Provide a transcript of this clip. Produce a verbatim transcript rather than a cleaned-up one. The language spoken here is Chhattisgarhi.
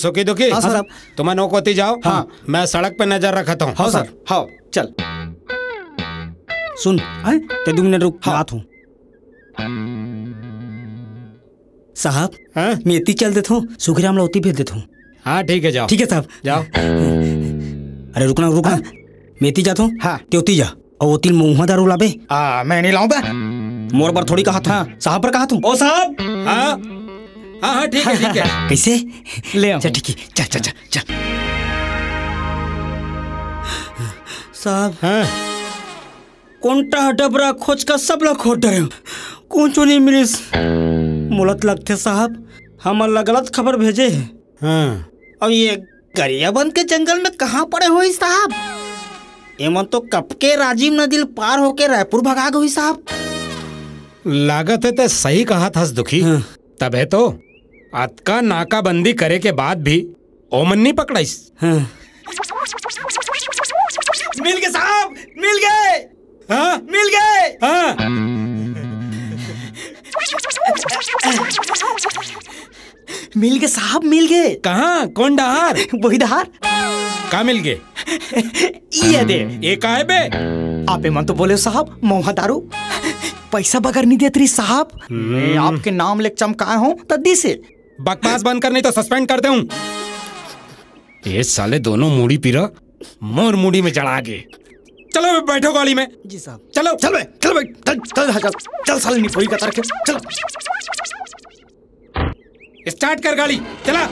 सुखी दुखी। हाँ, सर। तुमन ओ कोती जाओ। हाँ। मैं सड़क पे नजर रखत हूँ। हाँ, सर। हाँ, चल। सुन, हैं? ते दू मिनट रुक, हाँ। आत हूँ। साहब, हाँ? मैं एती चल देत हूँ, सुखीराम ला ओती भेज देत हूँ। हाँ, ठीक है, जाओ। ठीक है साहब। जाओ। अरे रुकना, रुकना। हाँ? मैं एती जात हूँ, हाँ। ते ओती जा। अउ ओती महुआ दारू लाबे। आ, मैं नहीं लाऊं बे। मोर बर थोड़ी कहा था, हाँ। साहब बर कहा तू। ओ साहब। हाँ? हाँ, हाँ, ठीक है, ठीक है। कैसे? ले आओ। चल, ठीक है। चल, चल, चल, चल। साहब। हाँ। कोंटा डबरा खोज का सब ला खोज डरे। कुछू नहीं मिलिस। मोला त लगथे साहब, हमन ला गलत खबर भेजे हे। हाँ। अब ये गरियाबंद के जंगल में कहाँ पड़े होही साहब? एमन तो कब के राजिम नदी ल पार होके रायपुर भगा गे होही साहब। लागत हे ते सही कहत हस दुखी। हाँ। तभे तो अतका नाकाबंदी करे के बाद भी ओमन नहीं पकड़ाइस। हाँ। मिल गए साहब, मिल गए। हाँ? मिल गए। हाँ। मिल गए साहब, मिल गए। कहाँ? कोन डहार? वही डहार। का मिल गए? ये दे। ये का हे बे? आप एमन तो बोले साहब, महुआ दारू। पैसा बगर नहीं देत रही साहब। हम्म। मैं आपके नाम ले चमकाए हूँ, त दिसे। बकवास बंद कर, नहीं तो suspend कर देहूँ। ये साले दोनों मुड़ी पीरा मोर मुड़ी में जड़ा गे। चलो बे, बैठो गाड़ी में। जी साहब। चलो। चल बे, चल बे, चल, चल, चल, चल, चल साले निपोई का तरह के, चल। Start कर गाड़ी, चला।